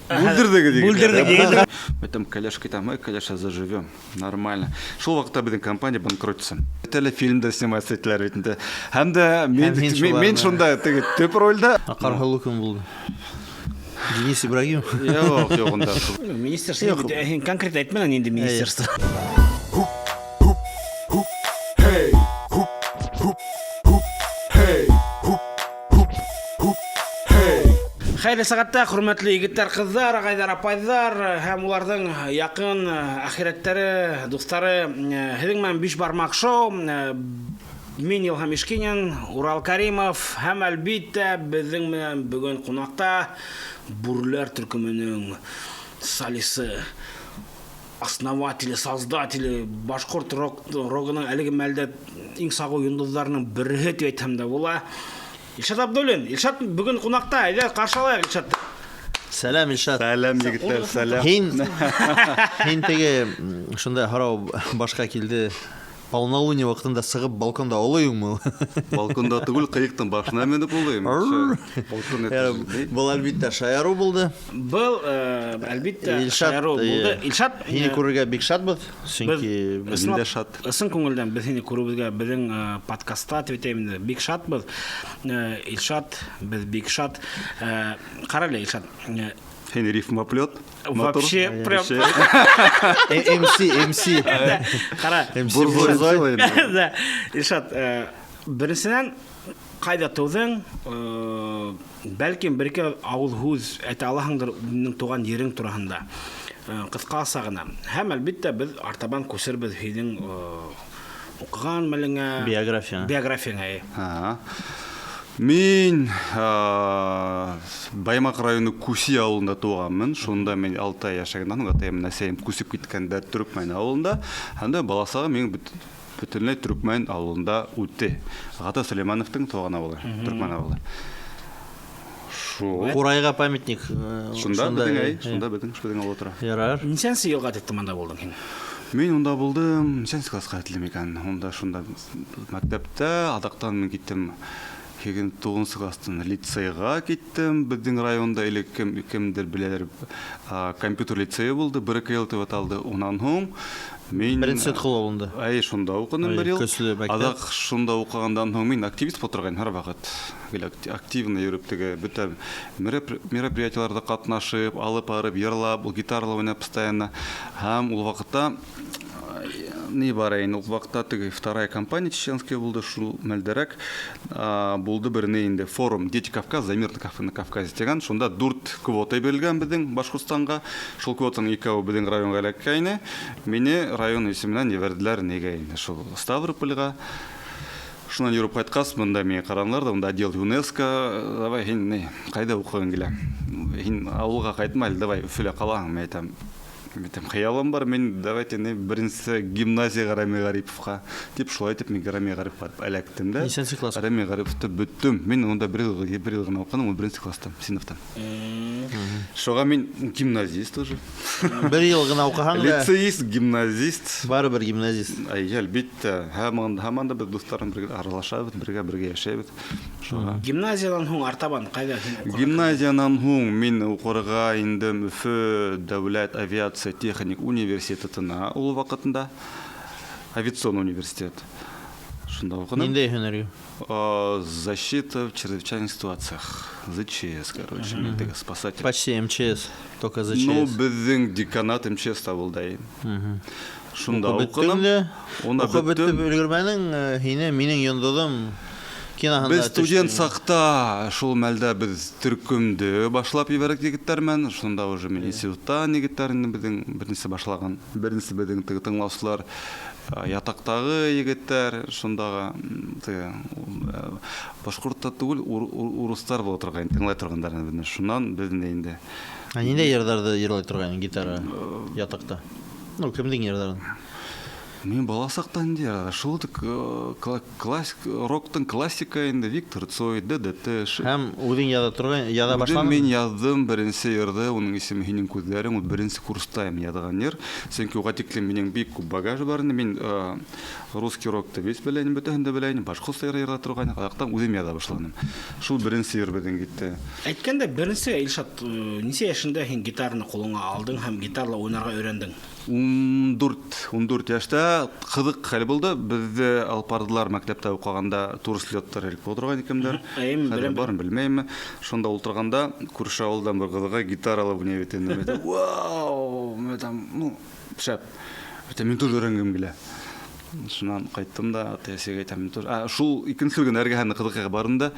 Бүлдерҙегеҙ, егеттәр. Бүлдерҙек, егеттәр. Әйтәм, Кәләш китәм, эй, Кәләш, заживем. Нормально. Шул ваҡытта беҙҙең компания банкротится. Телефильмда сниматься ителәр бит инде. Һәм дә мин, Һәм һин мин, шуларны- мин шунда теге төп рольдә. Ҡарһылыу кем булды? Денис Ибрагимов. Юҡ, юҡ, унда. Министерство бит, һин конкрет әйтмәнең инде министерство. Хәйерле сәғәттә, хөрмәтле егеттәр, ҡыҙҙар, ағайҙар, апайҙар һәм уларҙың яҡын әхирәттәре, дуҫтары. Һеҙҙең менән Биш бармаҡ шоу. Мин Илһам Ишкинин, Урал Каримов һәм, әлбиттә, беҙҙең менән бөгөн ҡунаҡта Бүреләр төркөмөнөң солисы, основатели, создатели, башҡорт рогының әлеге мәлдә иң сағыу йондоҙҙарының береһе тип әйтһәм дә була. Илшат Абдуллин. Илшат бөгөн ҡунаҡта. Әйҙә, ҡаршы алайыҡ Илшатты. Сәләм, Илшат. Сәләм, егеттәр, сәләм. Һин теге шундай һорау башҡа килде. Полнолуние ваҡытында сығып балконда олойоңмо? Балконда түгел, ҡыйыҡтың башына менеп олойом. Балкон это же, Был, әлбиттә, шаярыу булды. Был, әлбиттә, Илшат, шаярыу булды. Илшат, Һине күрергә бик шатбыҙ, сөнки беҙ Мин дә шат. Ысын күңелдән беҙ һине күреүебеҙгә беҙҙең подкастта тип әйтәйем инде, бик шатбыҙ. Илшат, беҙ бик шат. Ҡара әле, Илшат. Һин рифмоплет. Вообще прям. Вообще. МС, МС. Ҡара. МС Бурзой Бурзой. Да. Илшат, беренсенән, ҡайҙа тыуҙың? Бәлкем бер ике ауыҙ һүҙ әйтә алаһыңдыр үҙеңдең тыуған ерең тураһында. Ҡыҫҡаса ғына. Һәм әлбиттә беҙ артабан күсербеҙ һинең уҡыған мәлеңә, Биографияңа. Биографияңа, эйе. Мин Баймаҡ районы Күси ауылында тыуғанмын. Шунда мин 6 ай йәшәгәндән һуң атайым менән әсәйем күсеп киткәндәр Төркмән ауылында. Һәм дә баласағы минең бөтөнләй Төркмән ауылында үтте. Ғата Сөләймәновтың тыуған ауылы, Төркмән ауылы. Шул. Ҡурайға памятник, Шунда шунда, беҙҙең, әй, шунда беҙҙең ауыл тора. Ярар. Нисәнсе йылға тиклем анда булдың һин? Мин унда булдым, нисәнсе класҡа тиклем икән? Унда шунда мәктәптә, аҙаҡтан мин киттем. Һигеҙ туғыҙынсы кластан лицейға киттем. Беҙҙең районда элек кемдер беләлер, компьютер лицейы булды, бер ике йыл тип аталды. Унан һуң мин Беренсе Ҡол ауылында. Әй, шунда уҡыным Әй, бер йыл. көслө мәктәп. Аҙаҡ шунда уҡығандан һуң мин активист булып торғайным һәр ваҡыт. Гел активно йөрөп теге бөтә мероприятиеларҙа ҡатнашып, алып барып, йырлап, ул гитарала уйнап постоянно. Һәм ул ваҡытта ни бар инде, ул ваҡытта теге вторая компания чеченская булды, шул мәлдәрәк, булды бер ни инде форум Дети Кавказа за мир на Кавказе тигән. Шунда дүрт квота бирелгән беҙҙең Башҡортостанға. Шул квотаның икәүе беҙҙең районға эләккәйне. Мине район исеменән ебәрҙеләр нигә инде шул Ставропольға. Шунан йөрөп ҡайтҡас, бында миңә ҡаранылар ҙа, унда отдел ЮНЕСКО, давай һин ни, ҡайҙа уҡығың килә? Һин ауылға ҡайтма әле, давай Өфөлә ҡалаһың, мин әйтәм. Мин әйтәм, хыялым бар, мин давайте не беренсе гимназияға Рәми Ғариповҡа тип шулай итеп мин Рәми Ғариповҡа барып эләктем дә. Нисәнсе класс? Рәми Ғариповты бөттөм. Мин унда бер йыл ғына уҡыным, ун беренсе класста, синыфта. Шуға мин гимназист уже. Бер йыл ғына уҡыһаң да. Лицеист, гимназист. Барыбер гимназист. Ай, әлбиттә, һаман да беҙ дуҫтарым бергә аралашабыҙ, бергә йәшәйбеҙ. Шуға. Гимназиянан һуң артабан ҡайҙа һин уҡырға? Гимназиянан һуң мин уҡырға индем Өфө дәүләт авиация техник университетына ул ваҡытында. Авиационный университет. Шунда уҡыным. Ниндәй һөнәргә? Защита в чрезвычайных ситуациях. ЗЧС, короче, мин теге спасатель. Почти МЧС, только ЗЧС. Ну, беҙҙең деканат МЧС та булды. Шунда Уҡып уҡыным. бөттөң дә, Унда уҡып бөттөм. бөтөп өлгөрмәнең, һине минең йондоҙом киноһында Беҙ студент төштөң. саҡта шул мәлдә беҙ төркөмдө башлап ебәрҙек егеттәр менән. Шунда уже мин институттан егеттәр инде беҙҙең беренсе башлаған, беренсе беҙҙең теге тыңлаусылар, ятаҡтағы егеттәр, шундағы, теге, башҡортта түгел, урыҫтар була торған, тыңлай торғандар инде беҙҙе. Шунан беҙ инде. Ә ниндәй йырҙарҙы йырлай торғайның гитара ятаҡта? Ну, кемдең йырҙарын? Мин бала саҡта инде шул классик роктың классика инде Виктор Цой, ДДТ. Һәм үҙең яҙа торған, яҙа башланың? Мин яҙҙым беренсе йырҙы, уның исеме Һинең күҙҙәрең, ул беренсе курста мин яҙған йыр. Сөнки уға тиклем минең бик күп багаж бар ине. Мин русский рокты весь белә инем, бөтәһен дә белә инем, башҡортса йыр йырлап торғайным, аҙаҡтан үҙем яҙа башланым. Шул беренсе йыр беҙҙең китте. Әйткәндә, беренсе, Илшат, нисә йәшендә һин гитараны ҡулыңа алдың һәм гитарала уйнарға өйрәндең? 14 йәштә ҡыҙыҡ хәл булды. Беҙҙе алып бардылар мәктәптә уҡығанда турслеттар элек булдырған икәндәр. Әйе, Хәҙер беләм. барын белмәйем. Шунда ултырғанда күрше ауылдан бер ҡыҙға гитара алып уйнай бит инде. Мин әйтәм, вау, мин әйтәм, ну, шәп. Әйтәм, мин тоже өйрәнгем килә. Шунан ҡайттым да, ата-әсәгә әйтәм, мин тоже. Шул икенсе көн эргәһенә ҡыҙыҡайға барҙым да,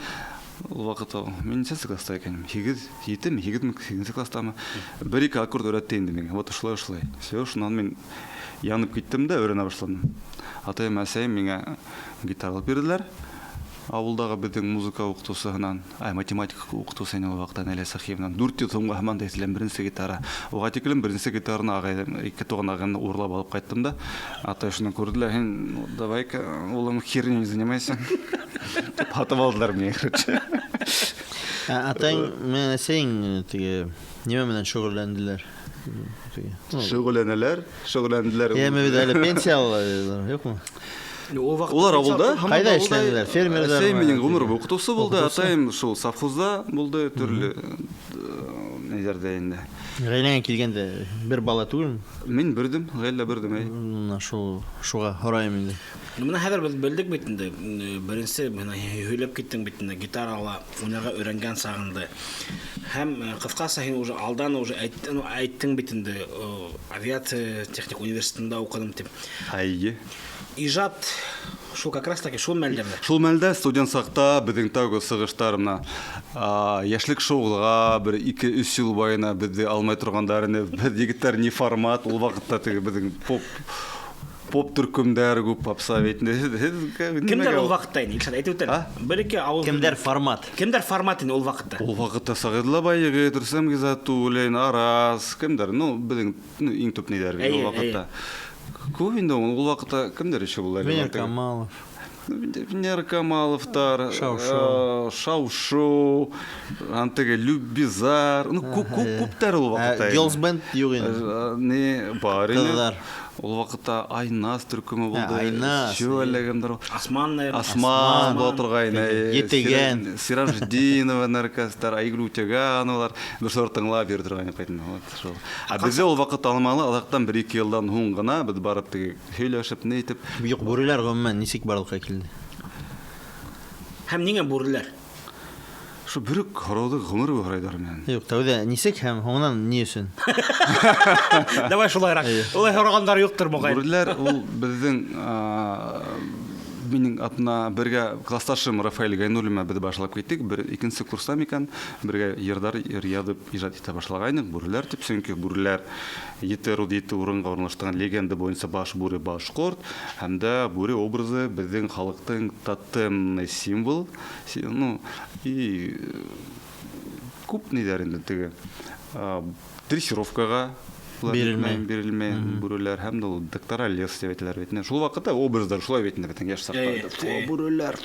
ул ваҡыт ул, мин нисәнсе класста икәнем? Һигеҙ, етеме, һигеҙме, һигеҙенсе класстамы? Бер-ике аккорд өйрәтте инде миңә. Вот ошолай, ошолай. Всё, шунан мин янып киттем дә өйрәнә башланым. Атайым, әсәйем миңә гитара алып бирҙеләр. Ауылдағы беҙҙең музыка уҡытыусыһынан, математика уҡытыусы ине ул ваҡытта Нәлиә Сәхиевнан. 400 һумға һаман да иҫләм беренсе гитара. Уға тиклем беренсе гитараны ағайым, ике туған ағайымды урлап алып ҡайттым да. Атай шуны күрҙе лә, һин, ну, давай-ка, улым, херней не занимайся. Тип һатып алдылар мине, короче. Атайың менән әсәйең теге нимә менән шөғөлләнделәр? Теге, ну, Шөғөлләнәләр, шөғөлләнделәр. Йә, бит әле пенсия алалар, юҡмы? Ул ваҡытта Улар пенсия ауылда, алып- һаман Ҡайҙа ауылда. эшләнеләр? Фермерҙар Әсәйем ме? минең ғүмер буйы уҡытыусы булды, Уҡытыусы. атайым шул совхозда булды, төрлө, нәйҙәрҙә инде. Ғаиләңә килгәндә бер бала түгелме? Мин берҙем, ғаилә берҙем, әй. Мына шуға һорайым инде. Бына хәҙер беҙ белдек бит инде, беренсе бына һөйләп киттең бит инде, гитарала уйнарға өйрәнгән сағыңды. Һәм ҡыҫҡаса һин уже алдан уже әйттең бит инде, авиация техник университетында уҡыным тип. Әйе. Ижад шул как раз таки шул мәлдәрҙә. Шул мәлдә студент саҡта беҙҙең тәүге сығыштар мына, йәшлек шоуға бер ике-өс йыл буйына беҙҙе алмай торғандар ине. Беҙ егеттәр не формат, ул ваҡытта теге беҙҙең поп төркөмдәр күп попса бит инде. Һеҙ нимәгә Кемдәр ул ул? ваҡытта ине? Илшат, әйтеп үтәле. А? Бер-ике ауыл Кемдәр формат? Кемдәр формат ине ул ваҡытта? Ул ваҡытта Сәғиҙулла Байегет, Рөстәм Ғиззәтуллин, Арас, кемдәр? Ну, беҙҙең, ну, иң төп нейҙәр бит ул Әйе, ваҡытта. Күп инде ул ваҡытта кемдәр еще булды әле Венер ваҡытта? Камалов. Венер Камаловтар, Шау-шоу. Шау-шоу, антеге Любизар, ну, күптәр ул ваҡытта инде. Girls Band юҡ инде. Не, бар инде. Ҡыҙҙар. Ул ваҡытта Айназ төркөмө булды. Айназ. Шул әллә кемдер ул. Асман, наверное. Асман була торғайны. Етегән. Сираждинова наркастар, Айгөл Үтәгәновалар. Бер шулар тыңлап йөрөй торғайны ҡайтын. Вот шул. Ә беҙҙә ул ваҡыт алмалы, аҙаҡтан бер-ике йылдан һуң ғына беҙ барып теге һөйләшеп, ни итеп. Юҡ, бүреләр ғөмүмән нисек барлыҡҡа килде? Һәм ниңә бүреләр? Шул бер үк һорауҙы ғүмер буйы һорайҙар минән. Юҡ, тәүҙә нисек һәм һуңынан ни өсөн? Давай шулайыраҡ. Эйе. Улай һорағандар юҡтыр моғайын. Бүреләр ул беҙҙең, минең атына бергә классташым Рафаэль Гайнуллин менән беҙ башлап киттек. Бер икенсе курста микән, бергә йырҙар йыр яҙып ижад итә башлағайныҡ. Бүреләр тип, сөнки бүреләр ете род ете урынға урынлаштырған легенда буйынса баш бүре башҡорт, һәм дә бүре образы беҙҙең халыҡтың тотемный символ. Ну, и күп ниҙәр инде теге, дрессировкаға улар Бирелмәй. бирелмәй бүреләр, һәм дә ул доктора лес тип әйтәләр бит инде. Шул ваҡытта образдар шулай бит инде беҙҙең йәш саҡта. Әйе, Фу, әйе. бүреләр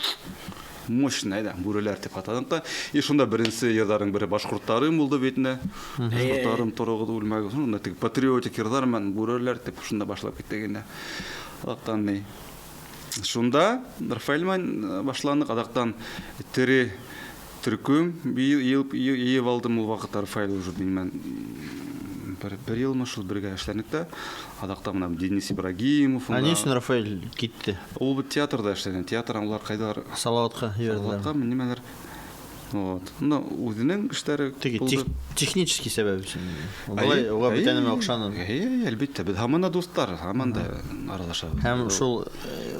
мощный да, бүреләр тип атадыҡ та. И шунда беренсе йырҙарың бере башҡорттарым булды бит инде. Башҡорттарым тороғоҙ үлмәгеҙ. Шунда теге патриотик йырҙар менән бүреләр тип шунда башлап киттек инде. Аҙаҡтан ни? Шунда Рафаэль менән башланыҡ, аҙаҡтан тере төркөм йыйып алдым ул ваҡытта Рафаэль уже минең бер йылмы шул бергә эшләнек тә. Аҙаҡта бына Денис Ибрагимов. Ә ни өсөн Рафаэль китте? Ул бит театрҙа эшләне. Театр улар ҡайҙалар? Салауатҡа ебәрҙеләр. Салауатҡа нимәлер? Вот. Ну, үҙенең эштәре Теге булды. технический сәбәп өсөн. Былай Әйе, уға әйе, бүтән нәмә оҡшаны. Әйе, әлбиттә, беҙ һаман да дуҫтар, һаман да аралашабыҙ. Һәм шул,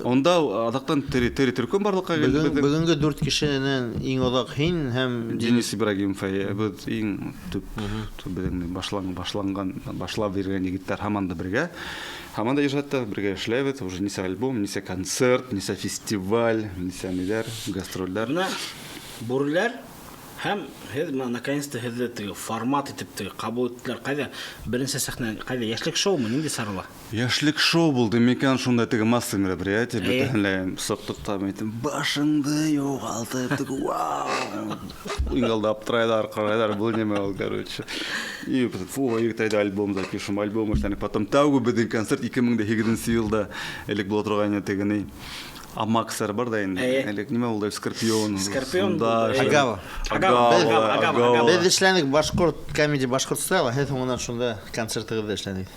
Унда аҙаҡтан тере төркөм барлыҡҡа килде беҙҙең. Бөгөнгө дүрт кешенән иң оҙаҡ һин һәм Денис Ибрагимов, әйе, беҙ иң төп беҙҙең башлап биргән егеттәр һаман да бергә. Һаман да ижадта бергә эшләйбеҙ, уже нисә альбом, нисә концерт, нисә фестиваль, нисә ниләр, гастролдәр. Бына бүреләр Һәм һеҙ бына наконец-то һеҙҙе теге формат итеп теге ҡабул иттеләр. Ҡайҙа беренсе сәхнә, ҡайҙа Йәшлек шоумы, ниндәй сарала? Йәшлек шоу булды микән, шунда теге массовый мероприятие, Әйе. бөтәһен сыҡтыҡ та, мин әйтәм, башыңды юғалтып, теге вау. Иң алда аптырайҙар, ҡарайҙар, был нимә ул, короче. И фу, егет, әйҙә альбом запишем, альбом эшләнек. Потом тәүге беҙҙең концерт 2008 йылда элек була торғайны теге ни. Амаксер бар да инде. Әйе. Элек нимә булды? Скорпион. Скорпион Шунда булды, эшләнек. Агава. Агава, Агава, Агава, Агава. Агава. Беҙ эшләнек башҡорт комедия башҡорт стайла, һеҙ һуңынан шунда концертығыҙҙы эшләнек.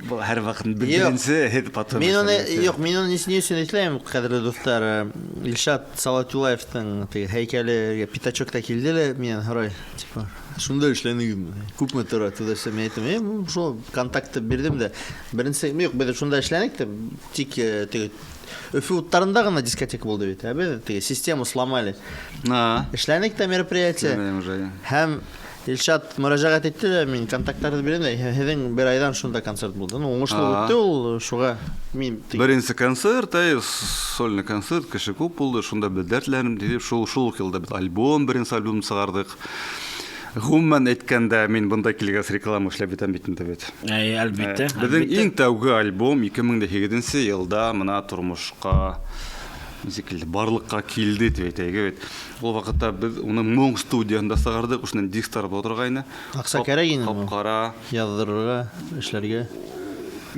Был һәр ваҡыт Юҡ. беренсе, һеҙ потом. Мин уны, эшләнек. юҡ, мин уны ни өсөн әйтәм, ҡәҙерле дуҫтар, Илшат Салатюлаевтың теге һәйкәле пятачокта килде лә минән һорай, типа, шунда эшләнегеҙме? Күпме тора туда-сюда? Мин әйтәм, шул контактты бирҙем дә. Беренсе, юҡ, беҙ шунда эшләнек тә, тик теге Өфө уттарында ғына дискотека булды бит. Ә беҙ теге систему сломали. На. Эшләнек тә мероприятие. Эшләнем уже. Һәм Илшат мөрәжәғәт итте лә, мин контакттарҙы бирҙем дә, һеҙҙең бер айҙан шунда концерт булды. Ну, уңышлы үтте ул, шуға мин теге Беренсе концерт, әй, сольный концерт, кеше күп булды, шунда беҙ дәртләнеп, тип, шул уҡ йылда беҙ альбом, беренсе альбом сығарҙыҡ. Ғөмүмән әйткәндә, мин бында килгәс реклама эшләп бөтәм бит инде бит. Әй, әлбиттә, Беҙҙең әлбиттә. иң тәүге альбом 2008 йылда мына тормошҡа нисек килде, барлыҡҡа килде тип әйтәйек бит. Ул ваҡытта беҙ уны Моң студияһында сығарҙыҡ, ошонан дисктар була торғайны. Аҡса кәрәк ине мо? Ҡап-ҡара. Яҙҙырырға, эшләргә.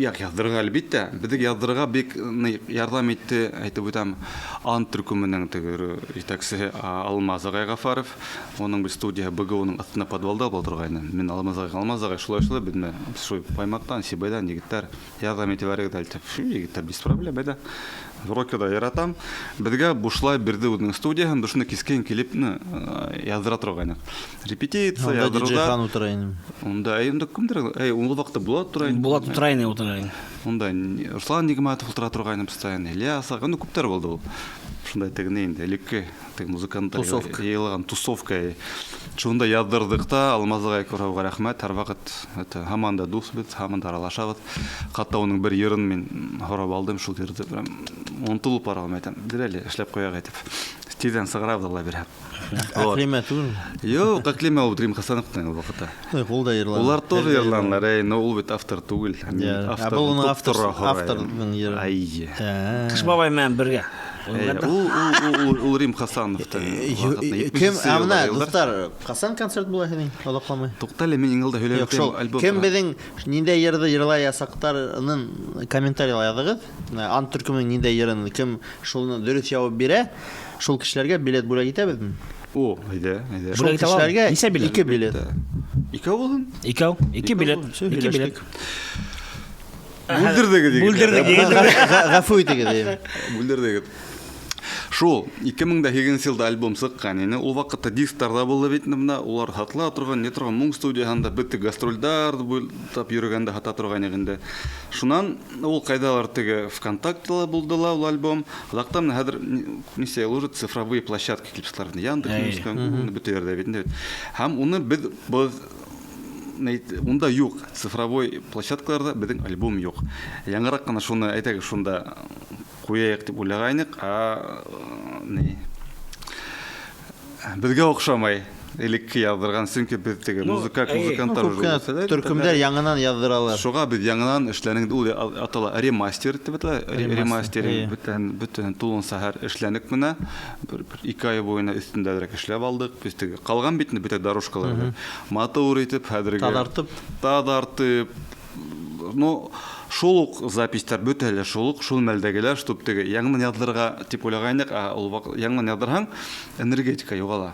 Яҡ, яҙҙырырға әлбиттә. Беҙгә яҙҙырырға бик ярҙам итте, әйтеп үтәм, Ан төркөмөнөң теге етәксеһе Алмаз ағай Ғафаров. Уның бер студияһы Б Г Уның аҫтында подвалда була торғайны. Мин Алмаз ағайға, Алмаз ағай, шулай шулай беҙ менә шул Баймаҡтан, Сибайҙан егеттәр ярҙам итеп бәрегеҙ әле тип. Фу, егеттәр, без проблем, әйҙә. Рокерҙа яратам. Беҙгә бушлай бирҙе үҙенең студияһын, беҙ шуны кискен килеп, яҙҙыра торғайныҡ. Репетиция, Унда диджей яҙҙырыуҙар. Хан ултыра ине. Унда, әй, унда кемдер, әй, ул ваҡытта Булат тора ине. Булат ултыра ине, ултыра ине. Унда Руслан Нигматов ултыра торғайны постоянно, Ильяс ағай, ну, күптәр булды ул. Шундай теге ни инде, элекке теге музыканттар Тусовка. йыйылған тусовка. Әй. Шунда яҙҙырҙыҡ та, Алмаз ағай Күрәүгә рәхмәт, һәр ваҡыт, это, һаман да дуҫ беҙ, һаман да аралашабыҙ. Хатта уның бер йырын мин һорап алдым, шул йырҙы прям онотолоп барам, әйтәм, бир әле, эшләп ҡуяйыҡ әйтеп. Тиҙҙән сығарабыҙ, Алла бирһә. Вот. Әҡлимә түгелме? Юҡ, Әҡлимә ул Рим Хасановтың ул ваҡытта. Юҡ, ул да йырланы. Улар тоже Һеҙ ҙә йырланылар, әй, но ул бит автор түгел. Мин Йә, ә автор был уның топ тора һорайым. авторҙың йыры. Ай. Ә. Ҡыш бабай менән бергә. Әй, ул Рим Хасановтың ваҡытында, Кем, етмешенсе ә мына, йылдар. дуҫтар, ҡасан концерт була һинең? Оҙаҡламай. Туҡта әле, мин иң алда һөйләп Юҡ, шул, үтәйем, альбом кем тураһында. беҙҙең ниндәй йырҙы йырлаясаҡтарының комментарийла яҙығыҙ. Мына, Ан төркөмөнөң ниндәй йырын, кем шуны дөрөҫ яуап бирә, шул кешеләргә билет бүләк итәбеҙме? О, әйҙә, әйҙә. Шул Бүләк итә аламы? кешеләргә Нисә билет? Ике билет. Икәү булһын? Икәү, ике Икәү билет. булһын. Всё, Ике билет. һөйләштек. Бүлдерҙегеҙ, егеттәр. Бүлдерҙек, егеттәр. Ғәфү итегеҙ, әйе. Бүлдерҙегеҙ. Шул, ике мең дә һигеҙенсе йылда альбом сыҡҡан ине. Ул ваҡытта дисктар ҙа булды бит инде бына. Улар һатыла торған, не торған, Моң студияһында бөтә гастролдәр буйлап йөрөгәндә һата торған инде. Шунан ул ҡайҙалыр теге ВКонтактела булды ла ул альбом. Аҙаҡта менә хәҙер нисә йыл уже цифровые площадки килеп сыҡтылар. Яндекс Әй. Музыка, бөтә ерҙә бит инде. Һәм уны беҙ унда юҡ, цифровой площадкаларҙа беҙҙең альбом юҡ. Яңыраҡ ҡына шуны әйтәйек, шунда ҡуяйыҡ тип уйлағайныҡ, а, ни, беҙгә оҡшамай элекке яҙҙырған, сөнки беҙ теге Ну, әй. музыканттар Ну, уже күп кенә булса да, төркөмдәр яңынан яҙҙыралар. Шуға беҙ яңынан эшләнек, ул атала ремастер тип атала, Ремастер, ремастеринг, әйе. бөтәһен тулынса һәр эшләнек менә. Бер ике ай буйына өҫтөндәгерәк эшләп алдыҡ. Беҙ теге ҡалған бит инде бөтә дорожкаларҙы. Матур итеп, хәҙерге Таҙартып. Таҙартып. Ну, шул уҡ запистар бөтәһе лә шул уҡ, шул мәлдәгеләр, чтоб теге яңынан яҙҙырырға тип уйлағайныҡ, ә ул ваҡыт яңынан яҙҙырһаң, энергетика юғала.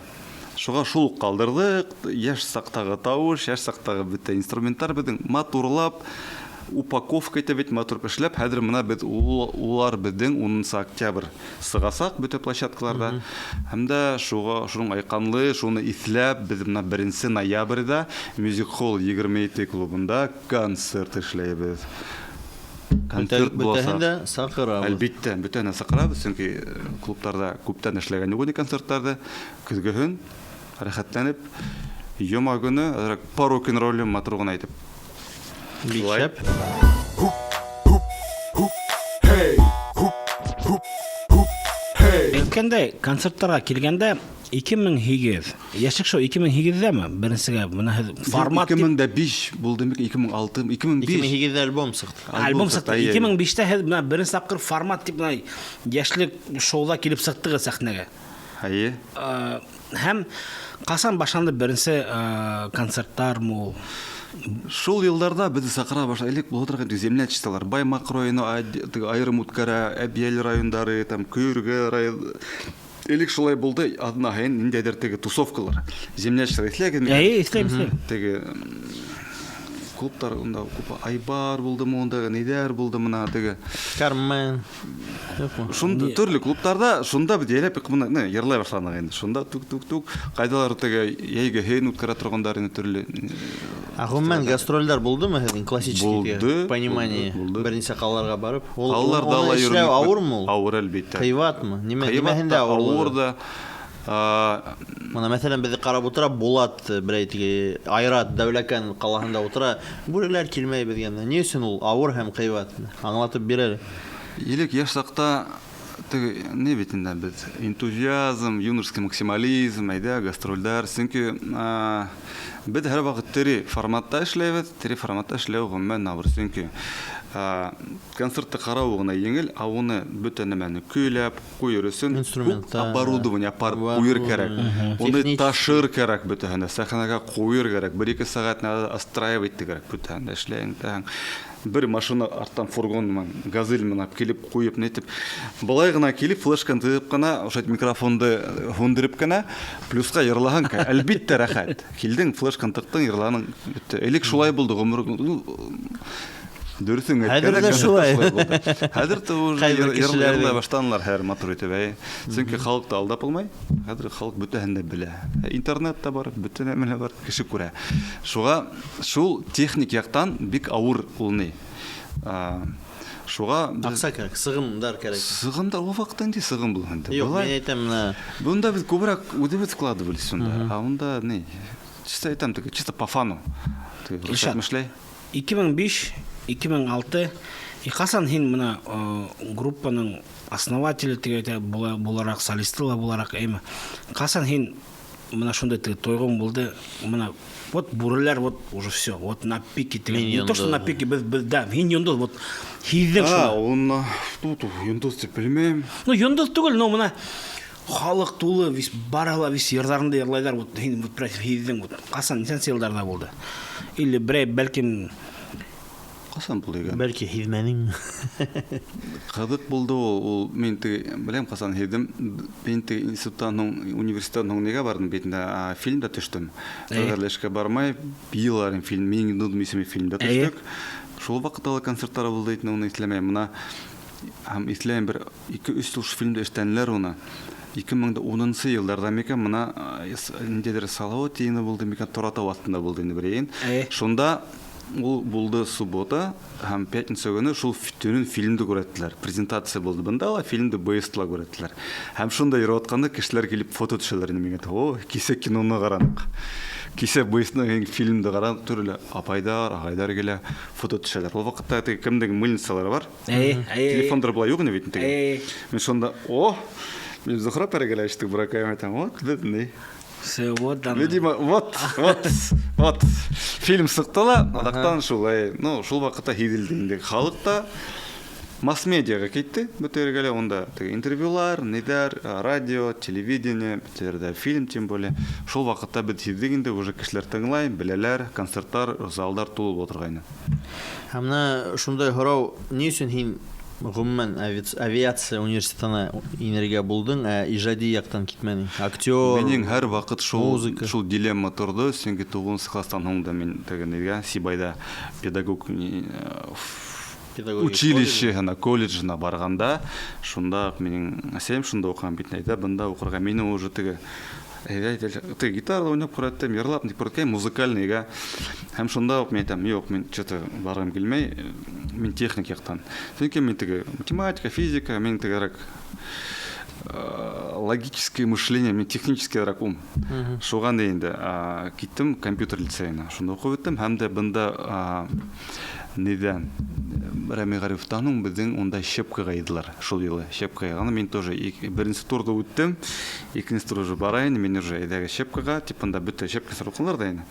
Шуға шул уҡ ҡалдырҙыҡ, йәш саҡтағы тауыш, йәш саҡтағы бөтә инструменттар беҙҙең матурлап, упаковка итеп бит матур эшләп, хәҙер мына беҙ улар беҙҙең 10 октябрь сығасаҡ бөтә площадкаларҙа. Һәм дә шуның айҡанлы, шуны иҫләп, беҙ мына 1 ноябрҙә Music Hall 27 клубында концерт эшләйбеҙ. Концерт Бөтәһен буласаҡ. дә саҡырабыҙ. Әлбиттә, бөтәһен дә саҡырабыҙ, сөнки клубтарҙа күптән эшләгән юҡ ине концерттарҙы. Көҙгөһөн рәхәтләнеп, йома көнө әҙерәк по рок-н-роллю матур ғына итеп. Бик Шулай. шәп. Әйткәндәй, концерттарға килгәндә, 2008. Йәшлек шоу 2008-ҙәме? Беренсегә бына һеҙ формат тип 2005 булды микән, 2006, 2005. 2008-ҙә альбом сыҡты. Альбом сыҡты. Әйе. 2005-тә һеҙ бына беренсе тапҡыр формат тип бына йәшлек шоуҙа килеп сыҡтығыҙ сәхнәгә. Әйе. Һәм ҡасан башланды беренсе концерттармы ул? Шул йылдарҙа беҙҙе саҡыра башлай. Элек була торған землячестволар. Баймаҡ районы теге айырым үткәрә, Әбйәлил райондары, там Көйөргә район. Элек шулай булды, аҙна һайын ниндәйҙер теге тусовкалар. Землячестволар иҫләгеҙме? Әйе, иҫләйем, иҫләйем. Теге клубтар унда күп Айбар булдымы, унда ниҙәр булды мына теге. Кармен. Юҡмы? Шунда төрлө клубтарҙа шунда беҙ йәйләп бына, не, йырлай башланыҡ инде. Шунда тук-тук-тук ҡайҙалар теге йәйге һыйын үткәрә торғандар инде төрлө. Ә ғөмүмән гастролдәр булдымы һеҙҙең классический Булды, теге понимание? булды, булды. Бер нисә ҡалаларға барып. Ул Ҡалаларҙа уны ла эшләү йөрөнөк. ауырмы ул? Ауыр, әлбиттә. Ҡыйбатмы? Нимә, Ҡыйбат нимәһендә та, ауырлығы? ауыр да. Мына, мәҫәлән, беҙҙе ҡарап ултыра Булат, берәй теге Айрат Дәүләкән ҡалаһында ултыра. Бүреләр килмәй беҙгә. Ни өсөн ул ауыр һәм ҡыйбат? Аңлатып бир әле. Элек йәш саҡта теге ни бит инде беҙ энтузиазм, юношеский максимализм, әйҙә гастролдәр, сөнки беҙ һәр ваҡыт тере форматта эшләйбеҙ, тере форматта эшләү ғөмүмән ауыр, сөнки концертты ҡарау ғына еңел, ә уны бөтә нәмәне көйләп ҡуйыр өсөн күп Инструментар. оборудование апарып ҡуйыр кәрәк. Оборудование. Уны Технический. ташыр кәрәк бөтәһенә, сәхнәгә ҡуйыр кәрәк, бер-ике сәғәт надо остраивать кәрәк бөтәһен эшләйең тәһең. Бер машина арттан фургон менән, газель менән алып килеп ҡуйып нитеп, былай ғына килеп флешканы тығып ҡына, ошо микрофонды һүндереп кенә, плюсҡа йырлаһаң, әлбиттә рәхәт. Килдең, флешканы тыҡтың, йырланың, бөттө. Элек шулай булды ғүмер, дөрөҫөн Хәҙер әйткәндә, ҙә шулай. шулай булды. Хәҙер тә уже Ҡайбер кешеләрҙең. йырлай башланылар хәҙер матур итеп, әй. Сөнки халыҡты алдап булмай. Хәҙер халыҡ бөтәһен дә белә. Интернет та бар, бөтә нәмә лә бар, кеше күрә. Шуға шул техник яҡтан бик ауыр ул ни. Шуға беҙ Аҡса кәрәк, сығымдар кәрәк. Сығымдар, ул ваҡытта ниндәй сығым булһын инде? Юҡ, Былай мин әйтәм, мына Бында беҙ күберәк үҙебеҙ вкладывались унда. Ә унда ни? Чисто әйтәм, теге, чисто по фану. Теге, Илшат. рөхсәт эшләй. 2005, 2006. И ҡасан һин бына, группаның основателе тип әйтә, булараҡ, солисты ла булараҡ, әйме? Ҡасан һин бына шундай теге тойғоң булды, бына вот бүреләр, вот уже все, вот на пике теге. Мин Не то, что на йондоҙ. пике, беҙ, да, һин йондоҙ, вот һиҙҙең А, шуны. уны, ту, йондоҙ тип белмәйем. Ну, йондоҙ түгел, но бына халыҡ тулы, весь барыһы ла весь йырҙарыңды йырлайҙар, вот һин вот прям һиҙҙең, вот ҡасан, нисәнсе йылдарҙа булды? Или берәй, бәлкем Ҡасан булды икән? Бәлки һиҙмәнеңме? Ҡыҙыҡ булды ул. Ул мин теге беләм ҡасан һиҙҙем. Мин теге институттан һуң, университеттан һуң нигә барҙым бит инде, фильмда төштөм. Әйе. Әгәр эшкә бармай, йылларын фильм, минең йондоҙом исемле фильмда Әйе. төштөк. Шул ваҡытта ла концерттар булды икән, уны иҫләмәйем. Бына һәм иҫләйем, бер ике-өс йыл шул фильмда эшләнеләр уны. Ике мең дә унынсы йылдарҙа микән, бына, ниндәйҙер Салауат йыйыны булды микән, Торатау аҫтында булды инде бер йыйын. Әйе. Шунда ул булды суббота һәм пятница көнө шул төнөн фильмды күрһәттеләр. Презентация булды бында ла, фильмды БСТ-ла күрһәттеләр. Һәм шунда йөрөп атканда кешеләр килеп фото төшәләр инде миңә. О, кисә киноны ҡараныҡ. Кисә БСТ-ның фильмды ҡараныҡ, төрлө апайҙар, ағайҙар килә, фото төшәләр. Ул ваҡытта теге кемдең мыльницалары бар. Әйе, әйе. Телефондар былай юҡ ине бит инде теге. Әйе. Мин шунда, о, мин Зухра пәргәлә эштек, быракайым әйтәм, вот, беҙ ни. Все, вот оно. Видимо, вот, вот, вот. Фильм сыҡты ла, аҙаҡтан шулай, ну, шул ваҡытта һиҙелде инде. Халыҡ та масс-медиаға китте, бөтә ергә лә унда теге интервьюлар, ниҙәр, радио, телевидение, бөтә ерҙә фильм, тем более. Шул ваҡытта беҙ һиҙҙек инде, уже кешеләр тыңлай, беләләр, концерттар, залдар тулып ултырғайны. Һәм бына шундай һорау, ни өсөн һин ғөмүмән авиация университетына инергә булдың, ә ижади яҡтан китмәнең? Актер, Минең һәр ваҡыт музыка. шул дилемма торҙо, сөнки туғыҙынсы класстан һуң да мин теге нигә Сибайҙа педагог, Педагогик училищеһына, колледжына барғанда, шунда минең әсәйем шунда уҡыған бит, әйҙә бында уҡырға. Минең уже теге, әйҙә, әйҙә, теге гитарала уйнап күрһәттем, йырлап тип күрһәткән, музыкальныйға. Һәм шунда уҡ мин әйтәм, юҡ, мин чё-то барғым килмәй, мин техник яҡтан. Сөнки мин теге математика, физика, мин тегерәк, логическое мышление, мин техническийрәк ум. Шуға ни инде, киттем компьютер лицейына. Шунда уҡып үттем һәм дә бында, нидән, Рәми Ғарифтан һуң беҙҙең унда Щепкаға йыйҙылар шул йылы. Щепкаға йыйғанда мин тоже беренсе турҙы үттем. Икенсе тур уже бара инде, мин уже әйҙәгеҙ Щепкаға, тип унда бөтә Щепкинецтар уҡылар ҙа инде.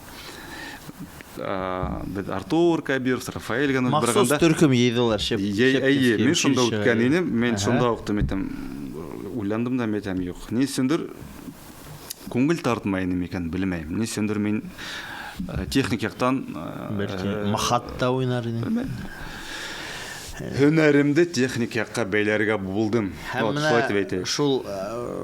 Беҙ Артур Кабиров, Рафаэль Ганов Махсус барғанда төркөм йыйҙылар Әйе, мин Щепкинский шунда училищеға. үткән инем, мин шунда уҡтым, әйтәм, уйландым да, мин әйтәм, юҡ. Ни өсөндөр күңел тартмай ине микән, белмәйем. Ни өсөндөр мин техник яҡтан Бәлки махатта уйнар инең. Белмәйем. Һөнәремде техник яҡҡа бәйләргә булдым. Һәм Вот, шулай тип менә әйтәйек. шул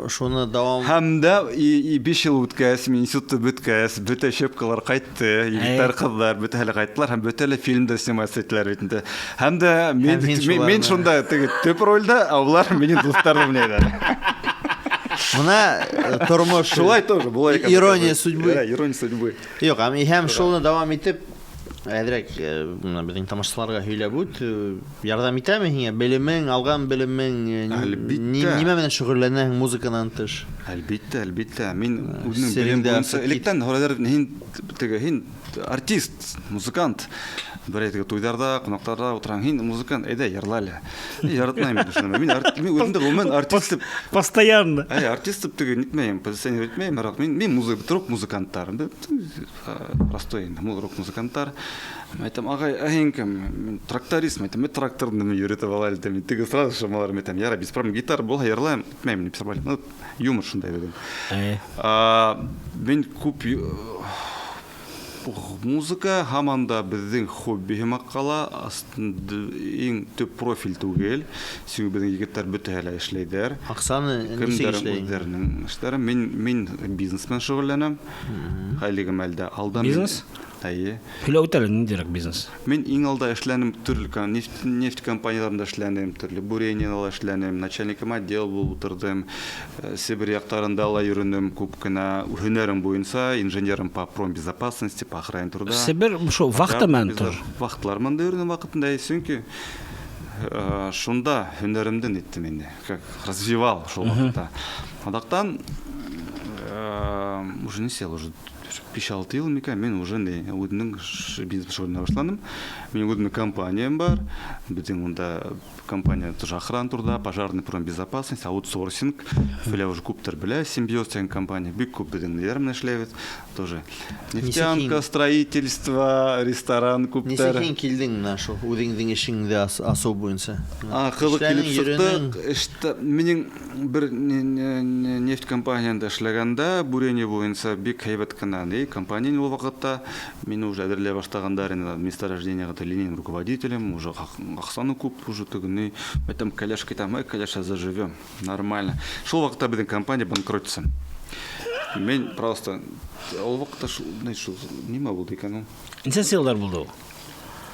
шуны дауам Һәм дә и 5 йыл үткәс, мин институтты бөткәс, бөтә щепкалар ҡайтты, егеттәр, ҡыҙҙар, бөтәһе лә ҡайттылар һәм бөтә лә фильмда сниматься иттеләр бит инде. Һәм дә Һәм һин мин шуларны шунда теге төп рольдә, ә улар минең дуҫтарым уйнайҙар. Мына тормош. Шулай тоже була икән. Ирония судьбы. Да, ирония судьбы. Юҡ, һәм шуны дауам итеп, әҙерәк мына беҙҙең тамашасыларға һөйләп үт, ярҙам итәме һиңә белемең, алған белемең, Әлбиттә. нимә менән шөғөлләнәһең музыканан тыш? Әлбиттә, әлбиттә. Мин үҙемдең Сереңде белем буйынса асып кит. электән һорайҙар, һин теге, һин артист, музыкант. Бер теге туйҙарҙа, ҡунаҡтарҙа ултырам, һин музыкант, әйҙә йырла әле. Мин яратмайым инде шуны. Мин үҙемде ғөмүмән артист тип Постоянно. Әй, артист тип теге нитмәйем, позиционировать итмәйем, бірақ мин рок-музыканттар. Простой инде, рок-музыканттар. Мин әйтәм, ағай, ә һин кем? Мин тракторист, мин әйтәм, мин тракторны мин йөрөтөп ала әле, мин теге сразу шымалар, мин әйтәм, ярай, без проблем, гитара булһа йырлайым, итмәйем, без проблем. Ну, юмор шундай бөгөн. Мин күп музыка һаман да беҙҙең хобби һымаҡ ҡала, иң төп профиль түгел. Сөнки беҙҙең егеттәр бөтәһе лә эшләйҙәр. Аҡсаны нисек Кемдәр эшләй? үҙҙәренең эштәре. Мин бизнес менән шөғөлләнәм. Хәлеге мәлдә алдан мин Бизнес? Әйе. Һөйләп үт әле, ниндәйерәк бизнес? Мин иң алда эшләнем, төрлө нефть компанияларында эшләнем, төрлө бурениялар эшләнем, начальником отдел булып утырҙым, Себер яҡтарында ла йөрөнөм күп кенә һөнәрем буйынса, инженером по промбезопасности, по охране труда. Себер шул вахта менән тоже. Вахталар менән дә йөрөнөм ваҡытында, сөнки шунда һөнәремде ниттем инде, как развивал шул ваҡытта. Аҙаҡтан уже не сел, уже биш-алты йыл микән, мин уже не, үҙемдең бизнес шөғөлләнә башланым. Минең үҙемдең компаниям бар. Беҙҙең унда компания тоже охрана труда, пожарный промбезопасность, аутсорсинг. Филиал уже күптәр белә, Симбиоз тигән компания. Бик күп беҙҙең ниләр менән эшләйбеҙ. Тоже нефтянка, строительство, ресторан күптәр. Нисек һин килдең менә шул үҙеңдең эшеңде асыу буйынса? Ҡыҙыҡ Эшләнең, килеп сыҡты. йөрөнең. Эштә минең бер нефть компанияһында эшләгәндә бурение буйынса бик һәйбәт кенә ни компания ул ваҡытта мине уже әҙерләй башлағандар инде месторождениеға линейным руководителем, уже аҡсаны күп, уже теге ни, әйтәм, коляшка әйтәм, эй, коляша, заживем, нормально. Шул ваҡытта беҙҙең компания банкротится. Мин просто ул ваҡытта шул, ни, шул, нимә булды икән ул? Нисәнсе йылдар булды ул?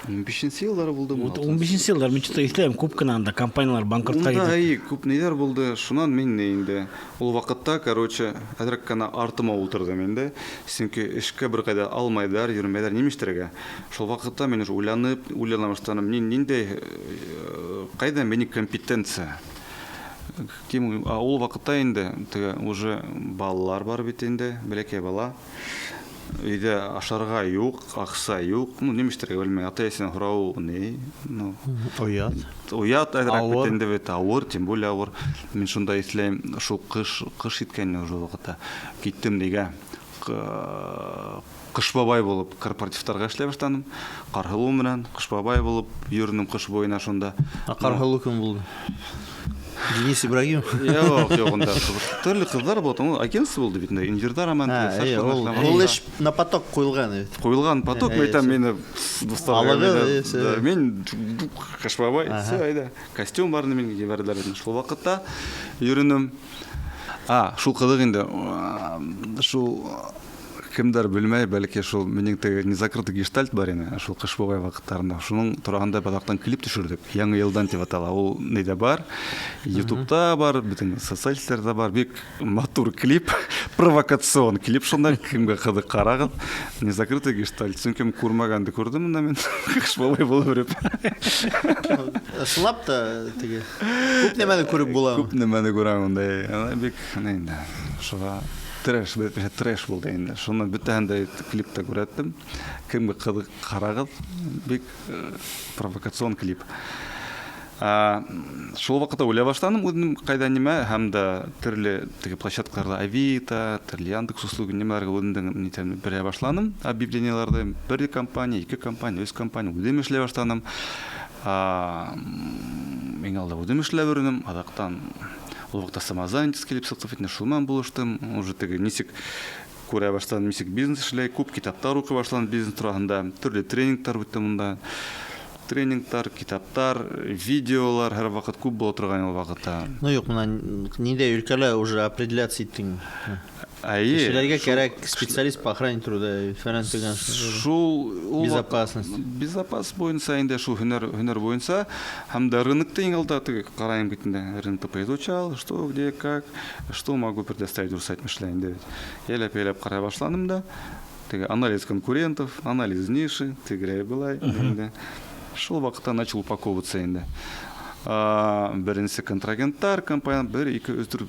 Ун бишенсе йылдар булды. Вот ун бишенсе йылдар, мин что-то иҫләйем, күп кенә анда компаниялар банкротҡа Унда, китеп. әй, күп ниҙәр булды. Шунан мин ни инде ул ваҡытта, короче, әҙерәк кенә артыма ултырҙым инде. Сөнки эшкә бер ҡайҙа алмайҙар, йөрөмәйҙәр, нимә эшләргә? Шул ваҡытта мин уже уйланып, уйлана башланым, ниндәй, ҡайҙа минең компетенция? Кем, а ул ваҡытта инде теге уже балалар бар бит инде, бәләкәй бала. Өйҙә ашарға юҡ, аҡса юҡ. Ну, нимә эшләргә белмәй. Ата-әсәнән һорау ни? Ну, Оят. Оят әҙерәк бит Ауыр. инде бит, ауыр, тем более ауыр. Мин шунда иҫләйем, шул ҡыш еткән уже ваҡытта. Киттем нигә? Ҡыш бабай булып корпоративтарға эшләй башланым. Ҡарһылыу менән ҡыш бабай булып йөрөнөм ҡыш буйына шунда. А Ҡарһылыу кем булды? Денис Ибрагимов? Юҡ, юҡ, унда төрлө ҡыҙҙар булды. Ул агентство булды бит инде. Инжирҙар роман, А, Саша әйе, Роман. ул эш на поток ҡуйылған бит. Ҡуйылған поток, мин әйтәм, мине дуҫтар Алығыҙ, мине, всё. да, мин ҡыш бабай, Ага. всё, әйҙә. Костюм бар ине, мине ебәрҙеләр бит. Шул ваҡытта йөрөнөм. А, шул ҡыҙыҡ инде. Шул кемдәр белмәй, бәлки шул минең теге незакрытый гештальт бар ине, шул ҡыш бабай ваҡыттарында. Шуның тураһында баҙаҡтан клип төшөрҙөк. Яңы йылдан тип атала. Ул нейҙә бар? Ютубта бар, бөтөн социаль селтәрҙә бар. Бик матур клип, провокацион клип шунда кемгә ҡыҙыҡ ҡарағыҙ. Незакрытый гештальт. Сөнки мин күрмәгәнде күрҙем унда мин. Ҡыш бабай булып йөрөп. Ысынлап та теге күп нәмәне күреп була. Күп нәмәне күрәм унда. Ана бик, ни инде, шуға Трэш, трэш булды инде. Шуны бөтәһен дә клипта күрһәттем. Кемгә ҡыҙыҡ, ҡарағыҙ. Бик провокацион клип. Шул ваҡытта уйлай башланым үҙем ҡайҙа нимә, һәм дә төрлө теге площадкаларҙа Авито, төрлө Яндекс услуги нимәләргә үҙемдең нитәм бирә башланым. Объявлениеларҙы бер компания, ике компания, өс компания үҙем эшләй башланым. Иң алда үҙем эшләп йөрөнөм, аҙаҡтан ул ваҡытта самозанятость килеп сыҡты, фитнес шул менән булыштым. Уже теге нисек күрә башланым, нисек бизнес эшләй, күп китаптар уҡый башланым бизнес тураһында, төрлө тренингтар үттем унда. Тренингтар, китаптар, видеолар һәр ваҡыт күп була торған ул ваҡытта. Ну юҡ, бына ниндәй өлкәлә уже определяться иттең? Әйе. Кешеләргә кәрәк специалист по охране труда, фәлән төгән. Шул ул Безопасность. Безопас буйынса инде шул һөнәр буйынса һәм дә рынокты иң алда теге ҡарайым бит инде. Рынокты поизучал, что, где, как, что могу предоставить, дөрөҫ әйтмешләй инде. Еләп-еләп ҡарай башланым да. Теге анализ конкурентов, анализ ниши, тегерәй былай инде. Шул ваҡытта начал упаковываться инде. Беренсе контрагенттар компания, бер, ике, өс, дүрт,